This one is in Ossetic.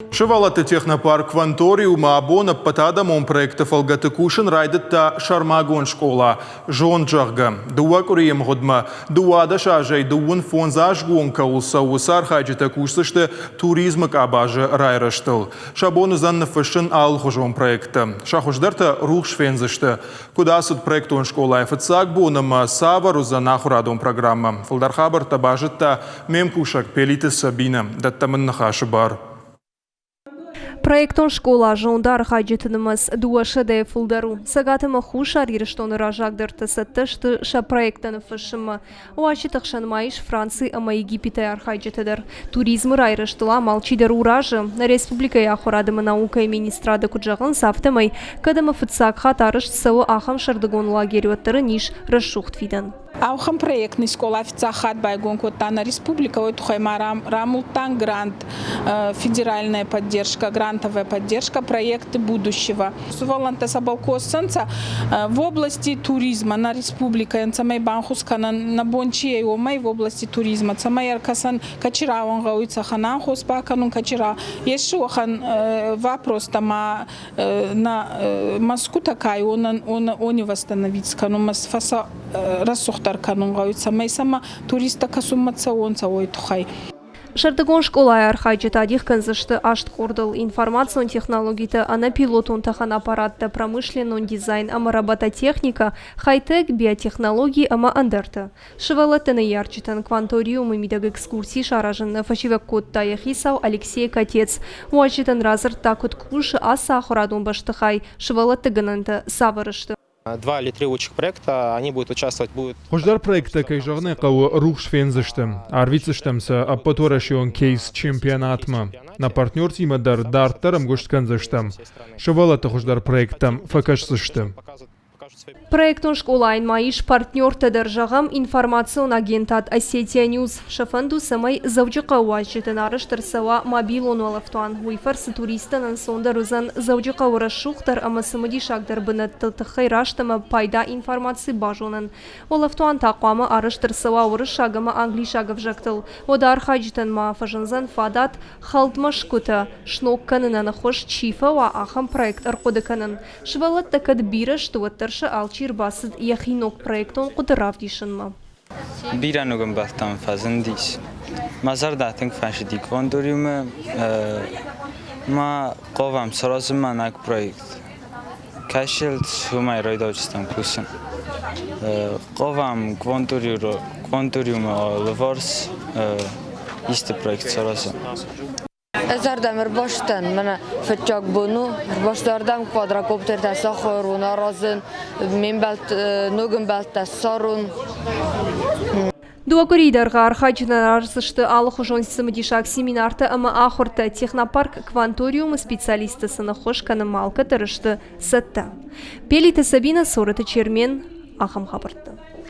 Сывӕллӕтты технопарк Кванториумы абон ӕппӕтадӕмон проекты фӕлгӕты кусын райдыдта сӕрмагонд скъола «Зонд», зӕгъгӕ. Дыууӕ къуырийы мгъуыдмӕ 12 азӕй 35 азгон кӕуыл цӕуы, уыцы архайджытӕ кусдзысты туризмы къабазы райрӕзтыл. Сӕ бон уыдзӕн ныффыссын алыхуызон проекттӕ. Сӕ хуыздӕртӕ рухс фендзысты. Куыд ацыд проектон скъолайы фыццаг бон ӕмӕ цавӕр уыдзӕн ахуырадон программӕ? Фылдӕр хабӕрттӕ базыдта Ме мкусӕг Пелиты Сабинӕ, дӕттӕм ын ныхасы бар. Проектон скъола зонды архайджыты нымӕц дыууӕсӕдӕйӕ фылдӕр у. Цӕгат ӕмӕ Хуссар Ирыстоны раззагдӕртӕ цӕттӕ сты сӕ проекттӕ ныффыссынмӕ. Уазджыты хсӕн ма ис Франци ӕмӕ Египетӕй архайджытӕ дӕр. Туризмы райрӕзтыл ам алчидӕр у разы. Нӕ республикӕйы ахуырад ӕмӕ наукӕйы министрады куыд зӕгъынц, афтӕмӕй, кӕд ӕмӕ фыццаг хатт арӕзт цӕуы ахӕм сӕрдыгон лагерь, уӕддӕр ын ис рӕсугъд фидӕн. Ауӕхӕн проектный скъола фиццаг хатт байгон кодта нӕ республикӕ, уой туххӕй ма рамулдтан грант «Федеральная поддержка», грантовая поддержка проекты будущего. Сувӕллӕнттӕ сӕбӕл косдзӕнцӕ в области туризма нӕ республикӕйӕн, цӕмӕй банхус кӕнӕн нӕ бон чи ӕй, уомӕй в области туризма, цӕмӕй ӕркӕсӕн, кӕци рауӕн гъӕуй цӕхӕн анхос бакӕнун, кӕци ра ес уӕхӕн вопростӕ ма на Мӕскутӕ ка уонӕн уони восстановить кӕнун, фӕсӕ рӕсугъддӕр кӕнун гъӕуй, цӕмӕй сӕмӕ туристтӕ кӕсунмӕ цӕуонцӕ, уой туххӕй. Сӕрдыгон скъолайы архайджытӕ адих кӕндзысты аст къордыл информацион технологитӕ, ӕнӕпилотон тӕхӕн аппараттӕ, промышленнон дизайн ӕмӕ робототехникӕ, хай-тек, биотехнологи ӕмӕ ӕндӕртӕ. Сывӕллӕтты ныййарджытӕн кванториумы мидӕг экскурси саразын нӕ фӕзивӕг кодта йӕ хицау Алексей Котец. Уазджытӕн радзырдта, куыд кусы ацы ахуырадон бӕстыхай, сывӕллӕтты гӕнӕнтӕ цавӕр сты. Два или три лучших проекта, они будут участвовать, будут... Хуыздӕр проекттӕ, кӕй зӕгъын ӕй хъӕуы, рухс фендзысты. Арвитдзыстӕм сӕ ӕппӕтуӕрӕсеон кейс-чемпионатмӕ. Нӕ партнертимӕ дӕр дарддӕр ӕмгуыст кӕндзыстӕм. Сывӕллӕтты хуыздӕр проекттӕм фӕкӕсдзысты. Проектон скъолайӕн ма ис партнертӕ дӕр, зӕгъӕм, информацион агентад Осетия Ньюс. Сӕ фӕнд у, цӕмӕй Дзӕуджыхъӕуы уазджытӕн арӕзт ӕрцӕуа мобилон уӕлӕфтуан. Уый фӕрцы туристтӕн ӕнцондӕр уыдзӕн Дзӕуджыхъӕуы рӕсугъддӕр ӕмӕ цымыдисагдӕр бынӕтты тыххӕй раст ӕмӕ пайда информаци базонын. Уӕлӕфтуан та хъуамӕ арӕзт ӕрцӕуа уырыссаг ӕмӕ англисаг ӕвзӕгтыл. Уӕдӕ архайджытӕн ма фӕзындзӕн фадат хӕлд мӕсгуытӕ сног кӕнынӕн ӕххуыс чи фӕуа, ахӕм проект ӕрхъуыды кӕнын. Сывӕллӕттӕ кӕд бирӕ сты, уӕддӕр сӕ алчи ӕрбацыд йӕхи ног проектон хъуыды равдисынмӕ. Бирӕ ног ӕмбӕлттӕм фӕзындис. Мӕ зӕрдӕ тынг фӕцыди Кванториумы. Ма хъавӕм саразынмӕ ног проект. Кӕсылт уымӕй райдайдзыстӕм кусын. Хъавӕм Кванториумы алыварс исты проект саразын. Ӕз ардӕм ӕрбастӕн, мӕнӕ фыццаг бон у. Ӕрбасты ардӕм квадрокоптертӕ сахуыр аразын, ме мбӕлтт, ног ӕмбӕлттӕ ссарын. Дыууӕ къуырийы дӕргъы архайджытӕн араздзысты алыхуызон цымыдисаг семинартӕ ӕмӕ ахуыртӕ. Технопарк Кванториум-ы специалисттӕ сын ӕххуыс кӕнынмӕ алкӕддӕр сты цӕттӕ. Пелиты Сабинӕ, Цорӕты Чермен, ахӕм хабӕрттӕ.